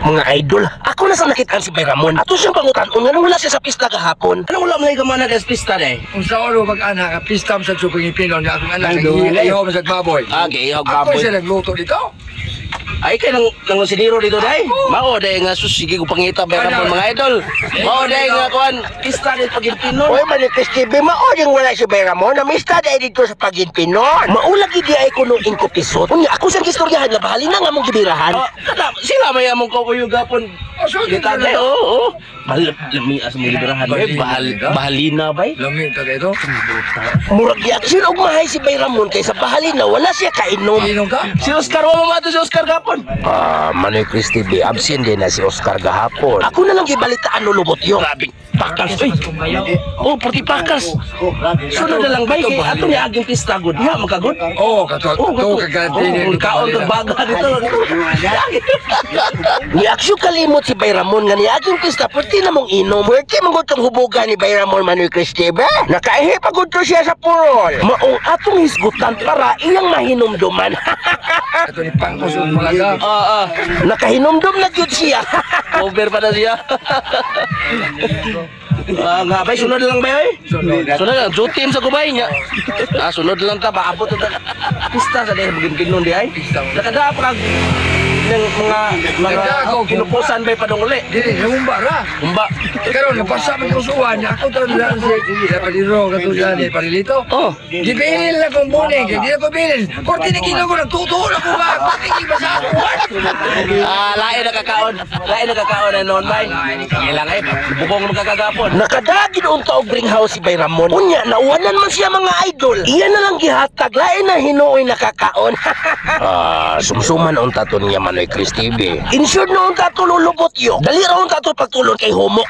Mga idol, ako na sa nakitaan si Bay Ramon. Ato siyang pangutan-on nga nung wala siya sa pista gahapon. Anong wala mo na gamana sa pista day? Kung sa oro mag-anak, pista mo sa Pangipino niya akong anak, ihaw mo sa baboy. Ah, giihog Ako baboy. siya nagluto dito. Ay kay nang nang siniro dito day. Mao day nga sus sige ko pangita Bay Ramon, mga idol. Mao day nga kuan pista dito Paginpinon. Oy, Manitis TV, mao yung wala si Bay Ramon. Namista dahil dito sa Paginpinon. Maulagi di ay kuno ingkupisot. Unya ako siyang gistoryahan nga bahali na nga mong gibirahan. Oh, kada sila may among kauyo gapon. Oh, so, Di tagay, oo, oo. Bahal, lami as mong gibirahan. Bahalina, Bay, bahal, dito? Bahalina bay. Lamig ta ito. Murag giaksyon og mahay si Bay Ramon kay sa bahalina wala siya kainom. Inom ka? Si Oscar, wa mo si Oscar gapon. Ah, Manoy Chris TV, absent din na si Oscar gahapon. Ako na lang gibalitaan no lubot yo. Grabe, pakas oy. Oh, puti pakas. Sunod na lang bay kay ato ni aging pista gud. Ha, magkagod. Oo, kato, Oh, to kagantinin. Oh, kaon to baga dito. Ni aksyon kalimot si Bay Ramon nga niaging pista pwede na mong inom. Pwede mo gutong hubugan ni Bay Ramon, Manoy Chris TV. Nakaihi pa gud to siya sa purol. Maong atong hisgutan para iyang mahinumduman. Ito ni Pangkos ug Malaga. Ah, ah. Nakahinumdum na gyud siya. Over pa na siya. Ah, nga bay sunod lang bay oy. Sunod. Sunod lang duty sa gubay niya. Ah, sunod lang ta paabot ta. Pista sa dahil magin di ay. Pista. Nakada pa kag ng mga mga Nagdago. kinupusan bay padung uli. Dili, humba ra. Humba. Karon napasa man ko suwan niya. Ako to lang si Paliro kato siya ni Parilito. Oh. Gibilin lang kong buning, kay di ako bilin. Korte ni Ginoo ko nagtutuo na ko ba? Bakit iba sa ako? Ah, lain na kakaon. Lain na kakaon na noon bay. Sige lang ay bukong magkakagapon. Nakadagin unta og greenhouse si Bay Ramon. Unya, nauwanan man siya, mga idol. Iya na lang gihatag, lain na hinuoy nakakaon. Ah, sumsuman unta to niya, Manoy Chris TV. Insured na unta to lulubot yo. Dali ra unta to pagtulon kay humok.